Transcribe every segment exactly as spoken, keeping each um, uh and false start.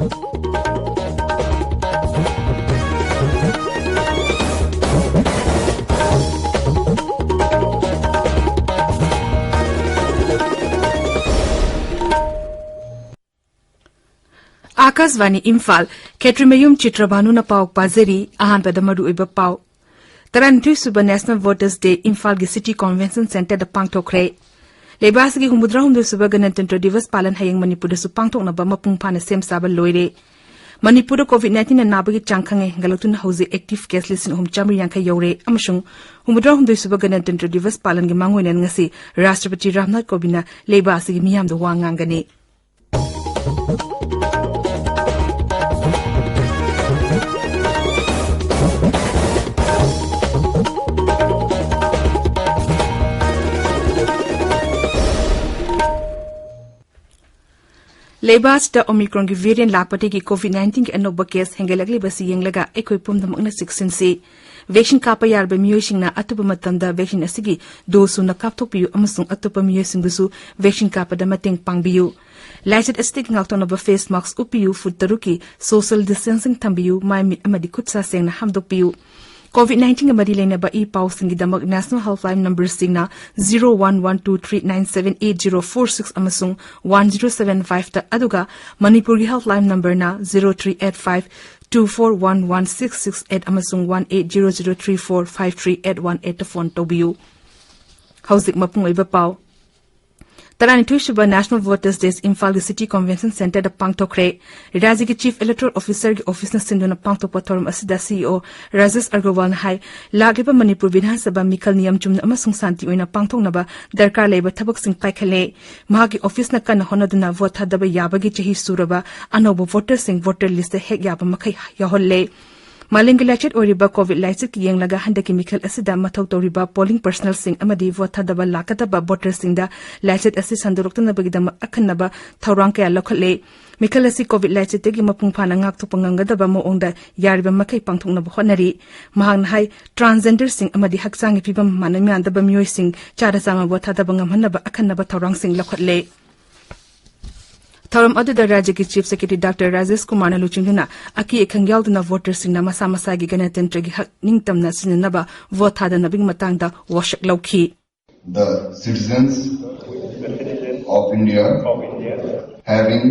ꯑꯥꯀꯥꯁꯕꯥꯅꯤ ꯏꯝꯐꯥꯜ꯫ ꯈꯦꯇ꯭ꯔꯤꯃꯌꯨꯝ ꯆꯤꯇ꯭ꯔꯕꯥꯅꯨꯅ ꯄꯥꯎ ꯄꯥꯖꯔꯤ꯫ ꯑꯍꯥꯟꯕꯗ ꯃꯔꯨꯑꯣꯏꯕ ꯄꯥꯎ꯫ ꯇꯔꯥꯅꯤꯊꯣꯏ ꯁꯨꯕ National Voters Day ꯏꯝꯐꯥꯜꯒꯤ City Convention Centreꯗ ꯄꯥꯡꯊꯣꯛꯈ꯭ꯔꯦ꯫ ꯂꯩꯕꯥꯛ ꯑꯁꯤꯒꯤ ꯍꯨꯝꯐꯨꯇꯔꯥ ꯍꯨꯝꯗꯣꯏ ꯁꯨꯕ ꯒꯅꯇꯟꯇ꯭ꯔ ꯗꯤꯕꯁ ꯄꯥꯂꯟ ꯍꯌꯦꯡ ꯃꯅꯤꯄꯨꯔꯗꯁꯨ ꯄꯥꯡꯊꯣꯛꯅꯕ ꯃꯄꯨꯡ ꯐꯥꯅ ꯁꯦꯝ ꯁꯥꯕ ꯂꯣꯏꯔꯦ꯫ ꯃꯅꯤꯄꯨꯔꯗ COVID nineteenꯅ ꯅꯥꯕꯒꯤ ꯆꯥꯡ ꯈꯪꯍꯦꯟꯒꯠꯂꯛꯇꯨꯅ ꯍꯧꯖꯤꯛ active case ꯂꯤꯁꯤꯡ ꯑꯍꯨꯝ ꯆꯥꯃꯔꯤ ꯌꯥꯡꯈꯩ ꯌꯧꯔꯦ ꯑꯃꯁꯨꯡ ꯍꯨꯝꯐꯨꯇꯔꯥ ꯍꯨꯝꯗꯣꯏ ꯁꯨꯕ ꯒꯅꯇꯟꯇ꯭ꯔ ꯗꯤꯕꯁ ꯄꯥꯂꯟꯒꯤ ꯃꯥꯡꯑꯣꯏꯅꯅ ꯉꯁꯤ ꯔꯥꯁꯇ꯭ꯔꯄꯇꯤ ꯔꯥꯝꯅꯥꯊ ꯀꯣꯕꯤꯟꯗꯅ ꯂꯩꯕꯥꯛ ꯑꯁꯤꯒꯤ ꯃꯤꯌꯥꯝꯗ ꯋꯥ ꯉꯥꯡꯒꯅꯤ꯫ ꯂꯩꯕꯥꯛ ꯑꯁꯤꯗ Omicronꯒꯤ variant ꯂꯥꯛꯄꯗꯒꯤ COVID nineteenꯒꯤ ꯑꯅꯧꯕ case ꯍꯦꯟꯒꯠꯂꯛꯂꯤꯕꯁꯤ ꯌꯦꯡꯂꯒ ꯑꯩꯈꯣꯏ ꯄꯨꯝꯅꯃꯛꯅ ꯆꯦꯛꯁꯤꯟꯁꯤ꯫ Vaccine ꯀꯥꯞꯄ ꯌꯥꯔꯕ ꯃꯤꯑꯣꯏꯁꯤꯡꯅ ꯑꯇꯣꯞꯄ ꯃꯇꯝꯗ vaccine ꯑꯁꯤꯒꯤ dose ꯁꯨꯅ ꯀꯥꯞꯊꯣꯛꯄꯤꯌꯨ ꯑꯃꯁꯨꯡ ꯑꯇꯣꯞꯄ ꯃꯤꯑꯣꯏꯁꯤꯡꯕꯨꯁꯨ vaccine ꯀꯥꯞꯄꯗ ꯃꯇꯦꯡ ꯄꯥꯡꯕꯤꯌꯨ꯫ ꯂꯥꯏꯆꯠ ꯑꯁꯤꯗꯒꯤ ꯉꯥꯛꯊꯣꯛꯅꯕ face mask ꯎꯞꯄꯤꯌꯨ, foot ꯇꯔꯨꯛꯀꯤ social distancing ꯊꯝꯕꯤꯌꯨ, ꯃꯥꯏ ꯃꯤꯠ ꯑꯃꯗꯤ ꯈꯨꯠ ꯁꯥ ꯁꯦꯡꯅ ꯍꯥꯝꯗꯣꯛꯄꯤꯌꯨ꯫ COVID nineteenꯒ ꯃꯔꯤ ꯂꯩꯅꯕ e-ꯄꯥꯎꯁꯤꯡꯒꯤꯗꯃꯛ National Helpline numberꯁꯤꯡꯅ zero one one two three nine seven eight zero four six ꯑꯃꯁꯨꯡ one zero seven fiveꯇ, ꯑꯗꯨꯒ ꯃꯅꯤꯄꯨꯔꯒꯤ helpline numberꯅ zero three eight five two four one one six six eight ꯑꯃꯁꯨꯡ one eight zero zero three four five three eight one eightꯇ phone ꯇꯧꯕꯤꯌꯨ꯫ ꯍꯧꯖꯤꯛ ꯃꯄꯨꯡ ꯑꯣꯏꯕ ꯄꯥꯎ꯫ ꯇꯔꯥꯅꯤꯊꯣꯏ ꯁꯨꯕ National Voters Day ꯏꯝꯐꯥꯜꯒꯤ City Convention Centreꯗ ꯄꯥꯡꯊꯣꯛꯈ꯭ꯔꯦ꯫ ꯔꯥꯖ꯭ꯌꯒꯤ Chief Electoral Officerꯒꯤ officeꯅ ꯁꯤꯟꯗꯨꯅ ꯄꯥꯡꯊꯣꯛꯄ ꯊꯧꯔꯝ ꯑꯁꯤꯗ CEO ꯔꯥꯖꯦꯁ ꯑꯒꯔꯋꯥꯜꯅ ꯍꯥꯏ, ꯂꯥꯛꯂꯤꯕ ꯃꯅꯤꯄꯨꯔ ꯕꯤꯙꯥꯟ ꯁꯚꯥ ꯃꯤꯈꯜ ꯅꯤꯌꯝ ꯆꯨꯝꯅ ꯑꯃꯁꯨꯡ ꯁꯥꯟꯇꯤ ꯑꯣꯏꯅ ꯄꯥꯡꯊꯣꯛꯅꯕ ꯗꯔꯀꯥꯔ ꯂꯩꯕ ꯊꯕꯛꯁꯤꯡ ꯄꯥꯏꯈꯠꯂꯦ꯫ ꯃꯍꯥꯛꯀꯤ officeꯅ ꯀꯟꯅ ꯍꯣꯠꯅꯗꯨꯅ vote ꯊꯥꯗꯕ ꯌꯥꯕꯒꯤ ꯆꯍꯤ ꯁꯨꯔꯕ ꯑꯅꯧꯕ voterꯁꯤꯡ voter listꯇ ꯍꯦꯛ ꯌꯥꯕ ꯃꯈꯩ ꯌꯥꯎꯍꯜꯂꯦ꯫ ꯃꯥꯂꯦꯝꯒꯤ ꯂꯥꯏꯆꯠ ꯑꯣꯏꯔꯤꯕ COVID ꯂꯥꯏꯆꯠꯀꯤ ꯌꯦꯡꯂꯒ ꯍꯟꯗꯛꯀꯤ ꯃꯤꯈꯜ ꯑꯁꯤꯗ ꯃꯊꯧ ꯇꯧꯔꯤꯕ polling personnelꯁꯤꯡ ꯑꯃꯗꯤ vote ꯊꯥꯗꯕ ꯂꯥꯛꯀꯗꯕ voterꯁꯤꯡꯗ ꯂꯥꯏꯆꯠ ꯑꯁꯤ ꯁꯟꯗꯣꯔꯛꯇꯅꯕꯒꯤꯗꯃꯛ ꯑꯈꯟꯅꯕ ꯊꯧꯔꯥꯡ ꯀꯌꯥ ꯂꯧꯈꯠꯂꯦ꯫ ꯃꯤꯈꯜ ꯑꯁꯤ COVID ꯂꯥꯏꯆꯠꯇꯒꯤ ꯃꯄꯨꯡ ꯐꯥꯅ ꯉꯥꯛꯊꯣꯛꯄ ꯉꯝꯒꯗꯕ ꯃꯑꯣꯡꯗ ꯌꯥꯔꯤꯕ ꯃꯈꯩ ꯄꯥꯡꯊꯣꯛꯅꯕ ꯍꯣꯠꯅꯔꯤ꯫ ꯃꯍꯥꯛꯅ ꯍꯥꯏ, transgenderꯁꯤꯡ ꯑꯃꯗꯤ ꯍꯛꯆꯥꯡꯒꯤ ꯐꯤꯕꯝ ꯃꯥꯟꯅ ꯃꯥꯟꯗꯕ ꯃꯤꯑꯣꯏꯁꯤꯡ ꯆꯥꯗ ꯆꯥꯝꯃ vote ꯊꯥꯗꯕ ꯉꯝꯍꯟꯅꯕ ꯑꯈꯟꯅꯕ ꯊꯧꯔꯥꯡꯁꯤꯡ ꯂꯧꯈꯠꯂꯦ꯫ ꯊꯧꯔꯝ ꯑꯗꯨꯗ ꯔꯥꯖ꯭ꯌꯒꯤ Chief Secretary Doctor ꯔꯥꯖꯦꯁ ꯀꯨꯃꯥꯔꯅ ꯂꯨꯆꯤꯡꯗꯨꯅ ꯑꯀꯤ ꯑꯈꯪ ꯌꯥꯎꯗꯅ voterꯁꯤꯡꯅ ꯃꯁꯥ ꯃꯁꯥꯒꯤ ꯒꯅꯇꯟꯇ꯭ꯔꯒꯤ ꯍꯛ ꯅꯤꯡꯇꯝꯅ ꯁꯤꯖꯤꯟꯅꯅꯕ vote ꯊꯥꯗꯅꯕꯒꯤ ꯃꯇꯥꯡꯗ ꯋꯥꯁꯛ ꯂꯧꯈꯤ꯫ The citizens of India having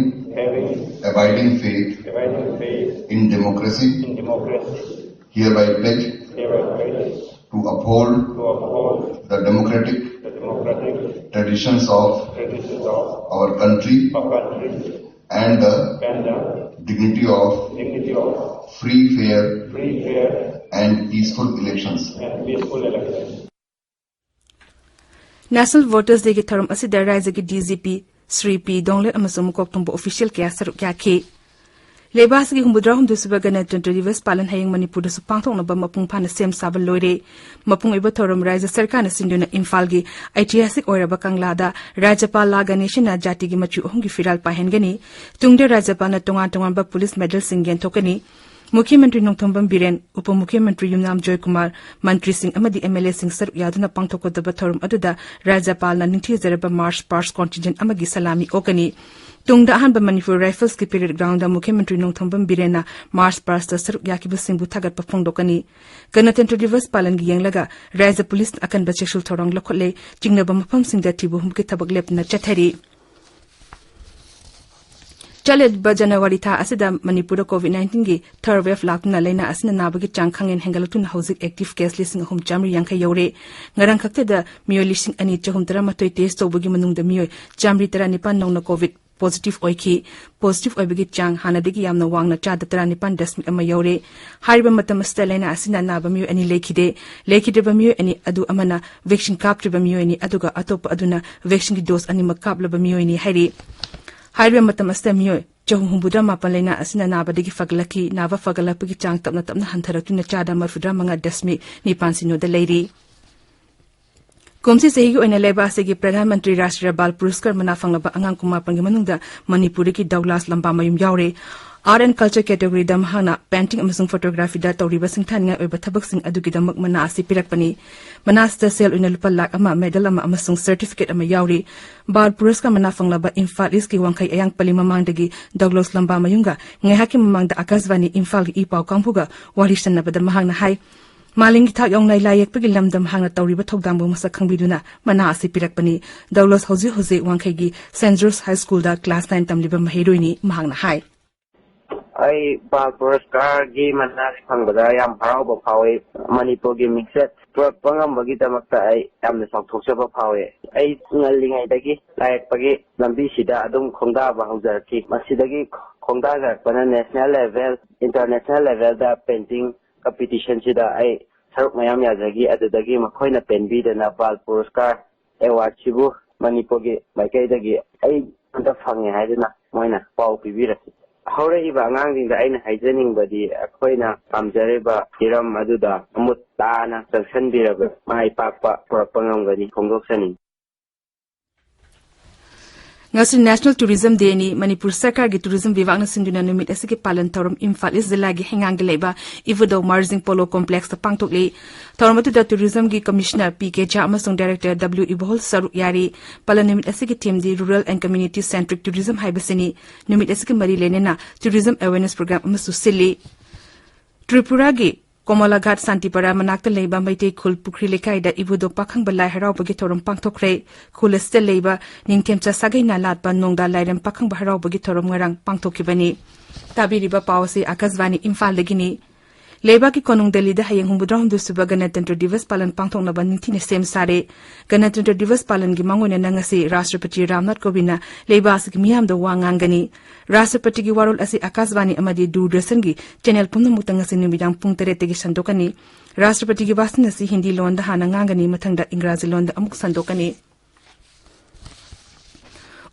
abiding faith in democracy hereby pledge to uphold the democratic traditions of our country and the dignity of free, fair and peaceful elections. National Voters Dayꯒꯤ ꯊꯧꯔꯝ ꯑꯁꯤꯗ ꯔꯥꯖ꯭ꯌꯒꯤ DGP Shri ꯄꯤ ꯗꯣꯡꯂꯦꯠ ꯑꯃꯁꯨꯡ ꯃꯀꯣꯛ ꯊꯣꯡꯕ official ꯀꯌꯥ ꯁꯔꯨꯛ ꯌꯥꯈꯤ꯫ ꯂꯩꯕꯥꯛ ꯑꯁꯤꯒꯤ ꯍꯨꯝꯐꯨꯇꯔꯥ ꯍꯨꯝꯗꯣꯏ ꯁꯨꯕ ꯒꯅꯇꯟꯇ꯭ꯔ ꯗꯤꯕꯁ ꯄꯥꯂꯟ ꯍꯌꯦꯡ ꯃꯅꯤꯄꯨꯔꯗꯁꯨ ꯄꯥꯡꯊꯣꯛꯅꯕ ꯃꯄꯨꯡ ꯐꯥꯅ ꯁꯦꯝ ꯁꯥꯕ ꯂꯣꯏꯔꯦ꯫ ꯃꯄꯨꯡ ꯑꯣꯏꯕ ꯊꯧꯔꯝ ꯔꯥꯖ꯭ꯌ ꯁꯔꯀꯥꯔꯅ ꯁꯤꯟꯗꯨꯅ ꯏꯝꯐꯥꯜꯒꯤ ꯏꯇꯤꯍꯥꯁꯤꯛ ꯑꯣꯏꯔꯕ ꯀꯪꯂꯥꯗ ꯔꯥꯖ꯭ꯌꯄꯥꯜ ꯂꯥ ꯒꯅꯦꯁꯟꯅ ꯖꯥꯇꯤꯒꯤ ꯃꯆꯨ ꯑꯍꯨꯝꯒꯤ ꯐꯤꯔꯥꯜ ꯄꯥꯏꯍꯟꯒꯅꯤ꯫ ꯇꯨꯡꯗ ꯔꯥꯖ꯭ꯌꯄꯥꯜꯅ ꯇꯣꯉꯥꯟ ꯇꯣꯉꯥꯟꯕ police medalꯁꯤꯡ ꯌꯦꯟꯊꯣꯛꯀꯅꯤ꯫ ꯃꯨꯈ꯭ꯌ ꯃꯟꯇ꯭ꯔꯤ ꯅꯣꯡꯊꯣꯝꯕꯝ ꯕꯤꯔꯦꯟ, ꯎꯄ ꯃꯨꯈ꯭ꯌ ꯃꯟꯇ꯭ꯔꯤ ꯌꯨꯝꯅꯥꯝ ꯖꯣꯏꯀꯨꯃꯥꯔ, ꯃꯟꯇ꯭ꯔꯤꯁꯤꯡ ꯑꯃꯗꯤ MLAꯁꯤꯡ ꯁꯔꯨꯛ ꯌꯥꯗꯨꯅ ꯄꯥꯡꯊꯣꯛꯀꯗꯕ ꯊꯧꯔꯝ ꯑꯗꯨꯗ ꯔꯥꯖ꯭ꯌꯄꯥꯜꯅ ꯅꯤꯡꯊꯤꯖꯔꯕ March Past contingent ꯑꯃꯒꯤ ꯁꯂꯥꯃꯤ ꯑꯣꯛꯀꯅꯤ꯫ ꯇꯨꯡꯗ ꯑꯍꯥꯟꯕ ꯃꯅꯤꯄꯨꯔ ꯔꯥꯏꯐꯜꯁꯀꯤ parade groundꯗ ꯃꯨꯈ꯭ꯌ ꯃꯟꯇ꯭ꯔꯤ ꯅꯣꯡꯊꯣꯝꯕꯝ ꯕꯤꯔꯦꯟꯅ March Pastꯇ ꯁꯔꯨꯛ ꯌꯥꯈꯤꯕꯁꯤꯡꯕꯨ ꯊꯥꯒꯠꯄ ꯐꯣꯡꯗꯣꯛꯀꯅꯤ꯫ ꯒꯅꯇꯟꯇ꯭ꯔ ꯗꯤꯕꯁ ꯄꯥꯂꯟꯒꯤ ꯌꯦꯡꯂꯒ ꯔꯥꯖ꯭ꯌ policeꯅ ꯑꯀꯟꯕ ꯆꯦꯛꯁꯤꯜ ꯊꯧꯔꯥꯡ ꯂꯧꯈꯠꯂꯦ꯫ ꯆꯤꯡꯅꯕ ꯃꯐꯝꯁꯤꯡꯗ ꯊꯤꯕ ꯍꯨꯝꯕꯒꯤ ꯊꯕꯛ ꯂꯦꯞꯇꯅ ꯆꯠꯊꯔꯤ꯫ ꯆꯠꯂꯤꯕ ꯖꯅꯋꯥꯔꯤ ꯊꯥ ꯑꯁꯤꯗ ꯃꯅꯤꯄꯨꯔꯗ COVID nineteenꯒꯤ third wave ꯂꯥꯛꯇꯨꯅ ꯂꯥꯏꯅꯥ ꯑꯁꯤꯅ ꯅꯥꯕꯒꯤ ꯆꯥꯡ ꯈꯪꯍꯦꯟ ꯍꯦꯟꯒꯠꯂꯛꯇꯨꯅ ꯍꯧꯖꯤꯛ active case ꯂꯤꯁꯤꯡ ꯑꯍꯨꯝ ꯆꯥꯃꯔꯤ ꯌꯥꯡꯈꯩ ꯌꯧꯔꯦ꯫ ꯉꯔꯥꯡ ꯈꯛꯇꯗ ꯃꯤꯑꯣꯏ ꯂꯤꯁꯤꯡ ꯑꯅꯤ ꯆꯍꯨꯝ ꯇꯔꯥꯃꯥꯊꯣꯏ test ꯇꯧꯕꯒꯤ ꯃꯅꯨꯡꯗ ꯃꯤꯑꯣꯏ ꯆꯥꯃꯔꯤ ꯇꯔꯥꯅꯤꯄꯥꯟ ꯅꯧꯅ COVID positive ꯑꯣꯏꯈꯤ꯫ Positive ꯑꯣꯏꯕꯒꯤ ꯆꯥꯡ ꯍꯥꯟꯅꯗꯒꯤ ꯌꯥꯝꯅ ꯋꯥꯡꯅ ꯆꯥꯗ ꯇꯔꯥꯅꯤꯄꯥꯟ ꯗꯁꯃꯤꯛ ꯑꯃ ꯌꯧꯔꯦ꯫ ꯍꯥꯏꯔꯤꯕ ꯃꯇꯝ ꯑꯁꯤꯗ ꯂꯥꯏꯅꯥ ꯑꯁꯤꯅ ꯅꯥꯕ ꯃꯤꯑꯣꯏ ꯑꯅꯤ ꯂꯩꯈꯤꯗꯦ꯫ ꯂꯩꯈꯤꯗ꯭ꯔꯤꯕ ꯃꯤꯑꯣꯏ ꯑꯅꯤ ꯑꯗꯨ ꯑꯃꯅ vaccine ꯀꯥꯞꯇ꯭ꯔꯤꯕ ꯃꯤꯑꯣꯏꯅꯤ, ꯑꯗꯨꯒ ꯑꯇꯣꯞꯄ ꯑꯗꯨꯅ vaccineꯒꯤ dose ꯑꯅꯤꯃꯛ ꯀꯥꯞꯂꯕ ꯃꯤꯑꯣꯏꯅꯤ ꯍꯥꯏꯔꯤ꯫ ꯍꯥꯏꯔꯤꯕ ꯃꯇꯝ ꯑꯁꯤꯗ ꯃꯤꯑꯣꯏ ꯆꯍꯨꯝ ꯍꯨꯝꯐꯨꯇꯔꯥ ꯃꯥꯄꯟ ꯂꯥꯏꯅꯥ ꯑꯁꯤꯅ ꯅꯥꯕꯗꯒꯤ ꯐꯒꯠꯂꯛꯈꯤ꯫ ꯅꯥꯕ ꯐꯒꯠꯂꯛꯄꯒꯤ ꯆꯥꯡ ꯇꯞꯅ ꯇꯞꯅ ꯍꯟꯊꯔꯛꯇꯨꯅ ꯆꯥꯗ ꯃꯔꯤꯐꯨꯇꯔꯥ ꯃꯉꯥ ꯗꯁꯃꯤꯛ ꯅꯤꯄꯥꯟ ꯁꯤꯅꯣꯗ ꯂꯩꯔꯤ꯫ ꯀꯨꯝꯁꯤ ꯆꯍꯤꯒꯤ ꯑꯣꯏꯅ ꯂꯩꯕꯥꯛ ꯑꯁꯤꯒꯤ ꯄ꯭ꯔꯙꯥꯟ ꯃꯟꯇ꯭ꯔꯤ ꯔꯥꯁꯇ꯭ꯔꯤꯌ ꯕꯥꯜ ꯄꯨꯔꯁꯀꯥꯔ ꯃꯅꯥ ꯐꯪꯂꯕ ꯑꯉꯥꯡ ꯀꯨꯟꯃꯥꯄꯟꯒꯤ ꯃꯅꯨꯡꯗ ꯃꯅꯤꯄꯨꯔꯗꯒꯤ ꯗꯧꯂꯥꯁ ꯂꯝꯕꯥꯃꯌꯨꯝ ꯌꯥꯎꯔꯦ꯫ Art and Culture category ꯗ ꯃꯍꯥꯛꯅ painting ꯑꯃꯁꯨꯡ photography ꯗ ꯇꯧꯔꯤꯕ ꯁꯤꯡꯊꯥꯅꯤꯡꯉꯥꯏ ꯑꯣꯏꯕ ꯊꯕꯛꯁꯤꯡ ꯑꯗꯨꯒꯤꯗꯃꯛ ꯃꯅꯥ ꯑꯁꯤ ꯄꯤꯔꯛꯄꯅꯤ꯫ ꯃꯅꯥ ꯑꯁꯤꯗ ꯁꯦꯜ ꯑꯣꯏꯅ ꯂꯨꯄꯥ ꯂꯥꯈ ꯑꯃ, medal ꯑꯃ ꯑꯃꯁꯨꯡ certificate ꯑꯃ ꯌꯥꯎꯔꯤ꯫ ꯕꯥꯜ ꯄꯨꯔꯁꯀꯥꯔ ꯃꯅꯥ ꯐꯪꯂꯕ ꯏꯝꯐꯥꯜ ꯏꯁꯀꯤ ꯋꯥꯡꯈꯩ ꯑꯌꯥꯡ ꯄꯂꯤ ꯃꯃꯥꯡꯗꯒꯤ ꯗꯒ꯭ꯂꯁ ꯂꯝꯕꯥꯃꯌꯨꯝꯒ ꯉꯥꯏꯍꯥꯛꯀꯤ ꯃꯃꯥꯡꯗ ꯑꯀꯥꯁꯕꯥꯅꯤ ꯏꯝꯐꯥꯜꯒꯤ ꯏ ꯄꯥꯎ ꯀꯥꯡꯕꯨꯒ ꯋꯥꯔꯤ ꯁꯥꯟꯅꯕꯗ ꯃꯍꯥꯛꯅ ꯍꯥꯏ, ꯃꯥꯂꯦꯝꯒꯤ ꯊꯥꯛ ꯌꯧꯅ ꯂꯥꯏ ꯌꯦꯛꯄꯒꯤ ꯂꯝꯗ ꯃꯍꯥꯛꯅ ꯇꯧꯔꯤꯕ ꯊꯧꯗꯥꯡꯕꯨ ꯃꯁꯛ ꯈꯪꯕꯤꯗꯨꯅ ꯃꯅꯥ ꯑꯁꯤ ꯄꯤꯔꯛꯄꯅꯤ꯫ ꯗꯒ꯭ꯂꯁ ꯍꯧꯖꯤꯛ ꯍꯧꯖꯤꯛ ꯋꯥꯡꯈꯩꯒꯤ Saint George High School ꯗ class nine ꯇꯝꯂꯤꯕ ꯃꯍꯩꯔꯣꯏꯅꯤ꯫ ꯃꯍꯥꯛꯅ ꯍꯥꯏ, ꯑꯩ ꯕꯥꯜ ꯄꯨꯔꯁꯀꯥꯔꯒꯤ ꯃꯅꯥꯁꯤ ꯐꯪꯕꯗ ꯌꯥꯝ ꯍꯔꯥꯎꯕ ꯐꯥꯎꯏ꯫ ꯃꯅꯤꯄꯨꯔꯒꯤ ꯃꯤꯡꯆꯠ ꯄꯨꯔꯛꯄ ꯉꯝꯕꯒꯤꯗꯃꯛꯇ ꯑꯩ ꯌꯥꯝꯅ ꯆꯥꯎꯊꯣꯛꯆꯕ ꯐꯥꯎꯏ꯫ ꯑꯩ ꯉꯜꯂꯤꯉꯩꯗꯒꯤ ꯂꯥꯏ ꯌꯦꯛꯄꯒꯤ ꯂꯝꯕꯤꯁꯤꯗ ꯑꯗꯨꯝ ꯈꯣꯡꯗꯥꯕ ꯍꯧꯖꯔꯛꯈꯤ꯫ ꯃꯁꯤꯗꯒꯤ ꯈꯣꯡꯗꯥꯖꯔꯛꯄꯅ national level, international level ꯗ painting competition ꯁꯤꯗ ꯑꯩ ꯁꯔꯨꯛ ꯃꯌꯥꯝ ꯌꯥꯖꯈꯤ꯫ ꯑꯗꯨꯗꯒꯤ ꯃꯈꯣꯏꯅ ꯄꯦꯟꯕꯤꯗꯅ ꯕꯥꯜ ꯄꯨꯔꯁꯀꯥꯔ award ꯁꯤꯕꯨ ꯃꯅꯤꯄꯨꯔꯒꯤ ꯃꯥꯏꯀꯩꯗꯒꯤ ꯑꯩꯉꯣꯟꯗ ꯐꯪꯉꯦ ꯍꯥꯏꯗꯨꯅ ꯃꯣꯏꯅ ꯄꯥꯎ ꯄꯤꯕꯤꯔꯛꯈꯤ꯫ ꯍꯧꯔꯛꯏꯕ ꯑꯉꯥꯡꯁꯤꯡꯗ ꯑꯩꯅ ꯍꯥꯏꯖꯅꯤꯡꯕꯗꯤ, ꯑꯩꯈꯣꯏꯅ ꯄꯥꯝꯖꯔꯤꯕ ꯍꯤꯔꯝ ꯑꯗꯨꯗ ꯃꯃꯨꯠ ꯇꯥꯅ ꯆꯪꯁꯤꯟꯕꯤꯔꯕ ꯃꯥꯏ ꯄꯥꯛꯄ ꯄꯨꯔꯛꯄ ꯉꯝꯒꯅꯤ ꯐꯣꯡꯗꯣꯛꯆꯅꯤꯡꯏ꯫ ꯉꯁꯤ National Tourism Day ꯅꯤ꯫ ꯃꯅꯤꯄꯨꯔ ꯁꯔꯀꯥꯔꯒꯤ tourism ꯕꯤꯚꯥꯒꯅ ꯁꯤꯟꯗꯨꯅ ꯅꯨꯃꯤꯠ ꯑꯁꯤꯒꯤ ꯄꯥꯂꯟ ꯊꯧꯔꯝ ꯏꯝꯐꯥꯜ ꯏꯁ ꯖꯤꯂꯥꯒꯤ ꯍꯩꯉꯥꯡꯗ ꯂꯩꯕ ꯏꯕꯨꯙꯧ ꯃꯥꯔꯖꯤꯡ ꯄꯣꯂꯣ ꯀꯣꯝꯄ꯭ꯂꯦꯛꯁꯇ ꯄꯥꯡꯊꯣꯛꯂꯤ꯫ ꯊꯧꯔꯝ ꯑꯗꯨꯗ tourism ꯒꯤ commissioner ꯄꯤ ꯀꯦ ꯖꯥ ꯑꯃꯁꯨꯡ director ꯗꯕ꯭ꯂꯤꯎ ꯏꯕꯣꯍꯜ ꯁꯔꯨꯛ ꯌꯥꯔꯤ꯫ ꯄꯥꯂꯟ ꯅꯨꯃꯤꯠ ꯑꯁꯤꯒꯤ theme D Rural and Community Centric Tourism ꯍꯥꯏꯕꯁꯤꯅꯤ꯫ ꯅꯨꯃꯤꯠ ꯑꯁꯤꯒꯤ ꯃꯔꯤ ꯂꯩꯅꯅ tourism awareness program ꯑꯃꯁꯨ ꯁꯤꯜꯂꯤ꯫ ꯇ꯭ꯔꯤꯄꯨꯔꯥꯒꯤ ꯀꯣꯃꯂꯥꯘꯥꯠ ꯁꯥꯟꯇꯤꯄꯥꯔꯥ ꯃꯅꯥꯛꯇ ꯂꯩꯕ ꯃꯩꯇꯩ ꯈꯨꯜ ꯄꯨꯈ꯭ꯔꯤ ꯂꯩꯀꯥꯏꯗ ꯏꯕꯨꯙꯧ ꯄꯥꯈꯪꯕ ꯂꯥꯏ ꯍꯔꯥꯎꯕꯒꯤ ꯊꯧꯔꯝ ꯄꯥꯡꯊꯣꯛꯈ꯭ꯔꯦ꯫ ꯈꯨꯜ ꯑꯁꯤꯗ ꯂꯩꯕ ꯅꯤꯡꯊꯦꯝꯆꯥ ꯁꯥꯒꯩꯅ ꯂꯥꯠꯄ ꯅꯣꯡꯗꯥ ꯂꯥꯏꯔꯦꯝ ꯄꯥꯈꯪꯕ ꯍꯔꯥꯎꯕꯒꯤ ꯊꯧꯔꯝ ꯉꯔꯥꯡ ꯄꯥꯡꯊꯣꯛꯈꯤꯕꯅꯤ꯫ ꯇꯥꯕꯤꯔꯤꯕ ꯄꯥꯎ ꯑꯁꯤ ꯑꯥꯀꯥꯁꯕꯥꯅꯤ ꯏꯝꯐꯥꯜꯗꯒꯤꯅꯤ꯫ ꯂꯩꯕꯥꯛꯀꯤ ꯀꯣꯅꯨꯡ ꯗꯦꯜꯂꯤꯗ ꯍꯌꯦꯡ ꯍꯨꯝꯐꯨꯇꯔꯥ ꯍꯨꯝꯗꯣꯏ ꯁꯨꯕ ꯒꯅꯇꯟꯇ꯭ꯔ ꯗꯤꯕꯁ ꯄꯥꯂꯟ ꯄꯥꯡꯊꯣꯛꯅꯕ ꯅꯤꯡꯊꯤꯅ ꯁꯦꯝ ꯁꯥꯔꯦ꯫ ꯒꯅꯇꯟꯇ꯭ꯔ ꯗꯤꯕꯁ ꯄꯥꯂꯟꯒꯤ ꯃꯥꯡꯑꯣꯏꯅꯅ ꯉꯁꯤ ꯔꯥꯁꯇ꯭ꯔꯄꯇꯤ ꯔꯥꯝꯅꯥꯊ ꯀꯣꯕꯤꯟꯗꯅ ꯂꯩꯕꯥꯛ ꯑꯁꯤꯒꯤ ꯃꯤꯌꯥꯝꯗ ꯋꯥ ꯉꯥꯡꯒꯅꯤ꯫ ꯔꯥꯁꯇ꯭ꯔꯄꯇꯤꯒꯤ ꯋꯥꯔꯣꯜ ꯑꯁꯤ ꯑꯥꯀꯥꯁꯕꯥꯅꯤ ꯑꯃꯗꯤ ꯗꯨꯔꯗꯔꯁꯟꯒꯤ channel ꯄꯨꯝꯅꯃꯛꯇ ꯉꯁꯤ ꯅꯨꯃꯤꯗꯥꯡ ꯄꯨꯡ ꯇꯔꯦꯠꯇꯒꯤ ꯁꯟꯗꯣꯛꯀꯅꯤ꯫ ꯔꯥꯁꯇ꯭ꯔꯄꯇꯤꯒꯤ ꯚꯥꯁꯟ ꯑꯁꯤ ꯍꯤꯟꯗꯤ ꯂꯣꯟꯗ ꯍꯥꯟꯅ ꯉꯥꯡꯒꯅꯤ, ꯃꯊꯪꯗ ꯏꯪꯒ꯭ꯔꯥꯖꯤ ꯂꯣꯟꯗ ꯑꯃꯨꯛ ꯁꯟꯗꯣꯛꯀꯅꯤ꯫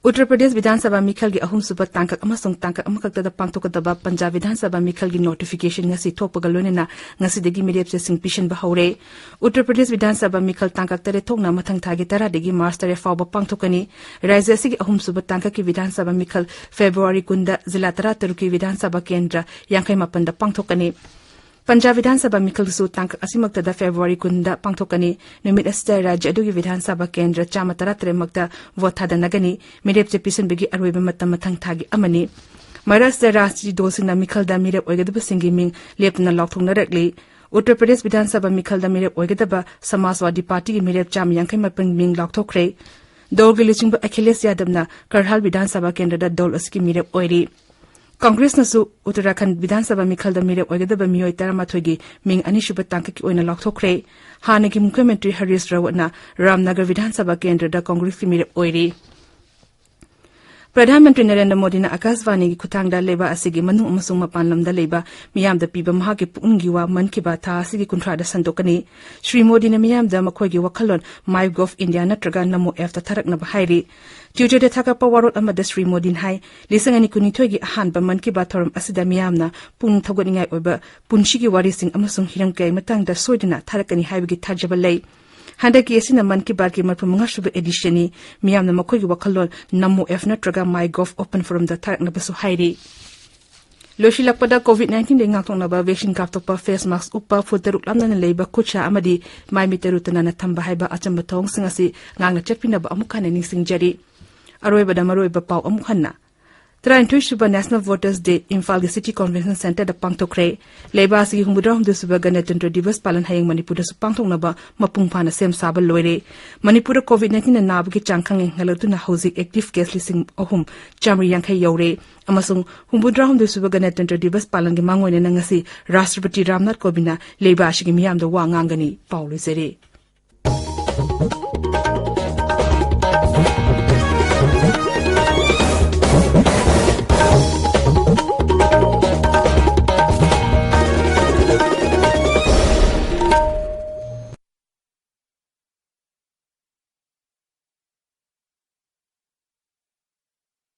ꯎꯠꯇꯔ ꯄ꯭ꯔꯗꯦꯁ ꯕꯤꯙꯥꯟ ꯁꯚꯥ ꯃꯤꯈꯜꯒꯤ ꯑꯍꯨꯝꯁꯨꯕ ꯇꯥꯡꯀꯛ ꯑꯃꯁꯨꯡ ꯇꯥꯡꯀꯛ ꯑꯃꯈꯛꯇꯗ ꯄꯥꯡꯊꯣꯛꯀꯗꯕ ꯄꯟꯖꯥꯕ ꯕꯤꯙꯥꯟ ꯁꯚꯥ ꯃꯤꯈꯜꯒꯤ ꯅꯣꯇꯤꯐꯤꯀꯦꯁꯟ ꯉꯁꯤ ꯊꯣꯛꯄꯒ ꯂꯣꯏꯅꯅ ꯉꯁꯤꯗꯒꯤ ꯃꯤꯔꯦꯞꯆꯦꯁꯤꯡ ꯄꯤꯁꯤꯟꯕ ꯍꯧꯔꯦ꯫ ꯎꯠꯇꯔ ꯄ꯭ꯔꯗꯦꯁ ꯕꯤꯙꯥꯟ ꯁꯚꯥ ꯃꯤꯈꯜ ꯇꯥꯡꯀꯛ ꯇꯔꯦꯠ ꯊꯣꯛꯅ ꯃꯊꯪ ꯊꯥꯒꯤ ꯇꯔꯥꯗꯒꯤ ꯃꯥꯔꯆ ꯇꯔꯦꯠ ꯐꯥꯎꯕ ꯄꯥꯡꯊꯣꯛꯀꯅꯤ꯫ ꯔꯥꯖ꯭ꯌ ꯑꯁꯤꯒꯤ ꯑꯍꯨꯝꯁꯨꯕ ꯇꯥꯡꯀꯛꯀꯤ ꯕꯤꯙꯥꯟ ꯁꯚꯥ ꯃꯤꯈꯜ ꯐꯦꯕ꯭ꯔꯨꯋꯥꯔꯤ ꯀꯨꯟꯗ ꯖꯤꯂꯥ ꯇꯔꯥꯇꯔꯨꯛꯀꯤ ꯕꯤꯙꯥꯟ ꯁꯚꯥ ꯀꯦꯟꯗ꯭ꯔ ꯌꯥꯡꯈꯩ ꯃꯥꯄꯟꯗ ꯄꯥꯡꯊꯣꯛꯀꯅꯤ꯫ ꯄꯟꯖꯥꯕ ꯕꯤꯙꯥꯟ ꯁꯚꯥ ꯃꯤꯈꯜꯁꯨ ꯇꯥꯡꯀꯛ ꯑꯁꯤꯃꯛꯇꯗ ꯐꯦꯕ꯭ꯔꯨꯋꯥꯔꯤ ꯀꯨꯟꯗ ꯄꯥꯡꯊꯣꯛꯀꯅꯤ꯫ ꯅꯨꯃꯤꯠ ꯑꯁꯤꯗ ꯔꯥꯖ꯭ꯌ ꯑꯗꯨꯒꯤ ꯕꯤꯙꯥꯟ ꯁꯚꯥ ꯀꯦꯟꯗ꯭ꯔ ꯆꯥꯝꯃ ꯇꯔꯥꯇꯔꯦꯠꯃꯛꯇ ꯚꯣꯠ ꯊꯥꯗꯅꯒꯅꯤ꯫ ꯃꯤꯔꯦꯞꯆꯦ ꯄꯤꯁꯤꯟꯕꯒꯤ ꯑꯔꯣꯏꯕ ꯃꯇꯝ ꯃꯊꯪ ꯊꯥꯒꯤ ꯑꯃꯅꯤ꯫ ꯃꯔꯛꯁꯤꯗ ꯔꯥꯖꯅꯤꯇꯤ ꯗꯣꯜꯁꯤꯡꯅ ꯃꯤꯈꯜꯗ ꯃꯤꯔꯦꯞ ꯑꯣꯏꯒꯗꯕꯁꯤꯡꯒꯤ ꯃꯤꯡ ꯂꯦꯞꯇꯅ ꯂꯥꯎꯊꯣꯛꯅꯔꯛꯂꯤ꯫ ꯎꯠꯇꯔ ꯄ꯭ꯔꯗꯦꯁ ꯕꯤꯙꯥꯟ ꯁꯚꯥ ꯃꯤꯈꯜꯗ ꯃꯤꯔꯦꯞ ꯑꯣꯏꯒꯗꯕ ꯁꯃꯥꯖꯋꯥꯗꯤ ꯄꯥꯔꯇꯤꯒꯤ ꯃꯤꯔꯦꯞ ꯆꯥꯝꯃ ꯌꯥꯡꯈꯩ ꯃꯥꯄꯟ ꯃꯤꯡ ꯂꯥꯎꯊꯣꯛꯈ꯭ꯔꯦ꯫ ꯗꯣꯜꯒꯤ ꯂꯨꯆꯤꯡꯕ ꯑꯈꯤꯂꯦꯁ ꯌꯥꯗꯕꯅ ꯀꯔꯍꯥꯜ ꯕꯤꯙꯥꯟ ꯁꯚꯥ ꯀꯦꯟꯗ꯭ꯔꯗ ꯗꯣꯜ ꯑꯁꯤꯒꯤ ꯃꯤꯔꯦꯞ ꯑꯣꯏꯔꯤ꯫ ꯀꯪꯒ꯭ꯔꯦꯁꯅꯁꯨ ꯎꯠꯇꯔꯥꯈꯟꯗ ꯕꯤꯙꯥꯟ ꯁꯚꯥ ꯃꯤꯈꯜꯗ ꯃꯤꯔꯦꯞ ꯑꯣꯏꯒꯗꯕ ꯃꯤꯑꯣꯏ ꯇꯔꯥꯃꯥꯊꯣꯏꯒꯤ ꯃꯤꯡ ꯑꯅꯤꯁꯨꯕ ꯇꯥꯡꯀꯛꯀꯤ ꯑꯣꯏꯅ ꯂꯥꯎꯊꯣꯛꯈ꯭ꯔꯦ꯫ ꯍꯥꯟꯅꯒꯤ ꯃꯨꯈ꯭ꯌ ꯃꯟꯇ꯭ꯔꯤ ꯍꯔꯤꯁ ꯔꯥꯋꯠꯅ ꯔꯥꯝꯅꯒꯔ ꯕꯤꯙꯥꯟ ꯁꯚꯥ ꯀꯦꯟꯗ꯭ꯔꯗ ꯀꯪꯒ꯭ꯔꯦꯁꯀꯤ ꯃꯤꯔꯦꯞ ꯑꯣꯏꯔꯤ꯫ ꯄ꯭ꯔꯙꯥꯟ ꯃꯟꯇ꯭ꯔꯤ ꯅꯔꯦꯟꯗ꯭ꯔ ꯃꯣꯗꯤꯅ ꯑꯀꯥꯁꯕꯥꯅꯤꯒꯤ ꯈꯨꯠꯊꯥꯡꯗ ꯂꯩꯕꯥꯛ ꯑꯁꯤꯒꯤ ꯃꯅꯨꯡ ꯑꯃꯁꯨꯡ ꯃꯄꯥꯟ ꯂꯝꯗ ꯂꯩꯕ ꯃꯤꯌꯥꯝꯗ ꯄꯤꯕ ꯃꯍꯥꯛꯀꯤ ꯄꯨꯛꯅꯤꯡꯒꯤ ꯋꯥ ꯃꯟ ꯀꯤ ꯕꯥꯠ ꯊꯥ ꯑꯁꯤꯒꯤ ꯀꯨꯟꯊ꯭ꯔꯥꯗ ꯁꯟꯗꯣꯛꯀꯅꯤ꯫ ꯁ꯭ꯔꯤ ꯃꯣꯗꯤꯅ ꯃꯤꯌꯥꯝꯗ ꯃꯈꯣꯏꯒꯤ ꯋꯥꯈꯜꯂꯣꯟ ꯃꯥꯏ ꯒꯣꯚ ꯏꯟꯗꯤꯌꯥ ꯅꯠꯇ꯭ꯔꯒ ꯅꯃꯣ ꯑꯦꯞꯇ ꯊꯥꯔꯛꯅꯕ ꯍꯥꯏꯔꯤ꯫ ꯇ꯭ꯋꯤꯇꯔꯗ ꯊꯥꯒꯠꯄ ꯋꯥꯔꯣꯜ ꯑꯃꯗ ꯁ꯭ꯔꯤ ꯃꯣꯗꯤꯅ ꯍꯥꯏ, ꯂꯤꯁꯤꯡ ꯑꯅꯤ ꯀꯨꯟꯅꯤꯊꯣꯏꯒꯤ ꯑꯍꯥꯟꯕ ꯃꯟ ꯀꯤ ꯕꯥꯠ ꯊꯧꯔꯝ ꯑꯁꯤꯗ ꯃꯤꯌꯥꯝꯅ ꯄꯨꯛꯅꯤꯡ ꯊꯧꯒꯠꯅꯤꯡꯉꯥꯏ ꯑꯣꯏꯕ ꯄꯨꯟꯁꯤꯒꯤ ꯋꯥꯔꯤꯁꯤꯡ ꯑꯃꯁꯨꯡ ꯍꯤꯔꯝ ꯀꯌꯥꯒꯤ ꯃꯇꯥꯡꯗ ꯁꯣꯏꯗꯅ ꯊꯥꯔꯛꯀꯅꯤ ꯍꯥꯏꯕꯒꯤ ꯊꯥꯖꯕ ꯂꯩ꯫ ꯍꯟꯗꯛꯀꯤ ꯑꯁꯤꯅ ꯃꯟ ꯀꯤ ꯕꯥꯠꯀꯤ ꯃꯔꯤꯐꯨ ꯃꯉꯥ ꯁꯨꯕ ꯑꯦꯗꯤꯁꯟꯅꯤ꯫ ꯃꯤꯌꯥꯝꯅ ꯃꯈꯣꯏꯒꯤ ꯋꯥꯈꯜꯂꯣꯟ ꯅꯃꯣ ꯑꯦꯞ ꯅꯠꯇ꯭ꯔꯒ ꯃꯥꯏ ꯒꯣꯚ ꯑꯣꯄꯟ ꯐꯣꯔꯝꯗ ꯊꯥꯔꯛꯅꯕꯁꯨ ꯍꯥꯏꯔꯤ꯫ ꯂꯣꯏꯁꯤꯜꯂꯛꯄꯗ, ꯀꯣꯚꯤꯗ ꯅꯥꯏꯟꯇꯤꯟꯗꯒꯤ ꯉꯥꯛꯊꯣꯛꯅꯕ ꯚꯦꯛꯁꯤꯟ ꯀꯥꯞꯊꯣꯛꯄ, ꯐꯦꯁ ꯃꯥꯁꯛ ꯎꯞꯄ, ꯐꯨꯠ ꯇꯔꯨꯛ ꯂꯥꯞꯅꯅ ꯂꯩꯕ, ꯈꯨꯠ ꯁꯥ ꯑꯃꯗꯤ ꯃꯥꯏ ꯃꯤꯠ ꯇꯔꯨ ꯇꯅꯥꯟꯅ ꯊꯝꯕ ꯍꯥꯏꯕ ꯑꯆꯝꯕ ꯊꯧꯑꯣꯡꯁꯤꯡ ꯑꯁꯤ ꯉꯥꯛꯅ ꯆꯠꯄꯤꯅꯕ ꯑꯃꯨꯛ ꯍꯟꯅ ꯅꯤꯡꯁꯤꯡꯖꯔꯤ꯫ ꯑꯔꯣꯏꯕꯗ ꯃꯔꯨꯑꯣꯏꯕ ꯄꯥꯎ ꯑꯃꯨꯛ ꯍꯟꯅ꯫ ꯇꯔꯥꯅꯤꯊꯣꯏ ꯁꯨꯕ National Voters Day ꯏꯝꯐꯥꯜꯒꯤ City Convention Centreꯗ ꯄꯥꯡꯊꯣꯛꯈ꯭ꯔꯦ꯫ ꯂꯩꯕꯥꯛ ꯑꯁꯤꯒꯤ ꯍꯨꯝꯐꯨꯇꯔꯥꯍꯨꯝꯗꯣꯏ ꯁꯨꯕ ꯒꯅꯇꯟꯇ꯭ꯔ ꯗꯤꯕꯁ ꯄꯥꯂꯟ ꯍꯌꯦꯡ ꯃꯅꯤꯄꯨꯔꯗꯁꯨ ꯄꯥꯡꯊꯣꯛꯅꯕ ꯃꯄꯨꯡ ꯐꯥꯅ ꯁꯦꯝ ꯁꯥꯕ ꯂꯣꯏꯔꯦ꯫ ꯃꯅꯤꯄꯨꯔꯗ ꯀꯣꯚꯤꯗ ꯅꯥꯏꯟꯇꯤꯟꯅ ꯅꯥꯕꯒꯤ ꯆꯥꯡ ꯈꯪ ꯍꯦꯟꯒꯠꯂꯛꯇꯨꯅ ꯍꯧꯖꯤꯛ ꯑꯦꯛꯇꯤꯚ ꯀꯦꯁ ꯂꯤꯁꯤꯡ ꯑꯍꯨꯝ ꯆꯥꯃꯔꯤ ꯌꯥꯡꯈꯩ ꯌꯧꯔꯦ꯫ ꯑꯃꯁꯨꯡ ꯍꯨꯝꯐꯨꯇꯔꯥꯍꯨꯝꯗꯣꯏ ꯁꯨꯕ ꯒꯅꯇꯟꯇ꯭ꯔ ꯗꯤꯕꯁ ꯄꯥꯂꯟꯒꯤ ꯃꯥꯡꯑꯣꯏꯅꯅ ꯉꯁꯤ ꯔꯥꯁꯇ꯭ꯔꯄꯇꯤ ꯔꯥꯝꯅꯥꯊ ꯀꯣꯕꯤꯟꯗꯅ ꯂꯩꯕꯥꯛ ꯑꯁꯤꯒꯤ ꯃꯤꯌꯥꯝꯗ ꯋꯥ ꯉꯥꯡꯒꯅꯤ꯫ ꯄꯥꯎ ꯂꯣꯏꯖꯔꯦ꯫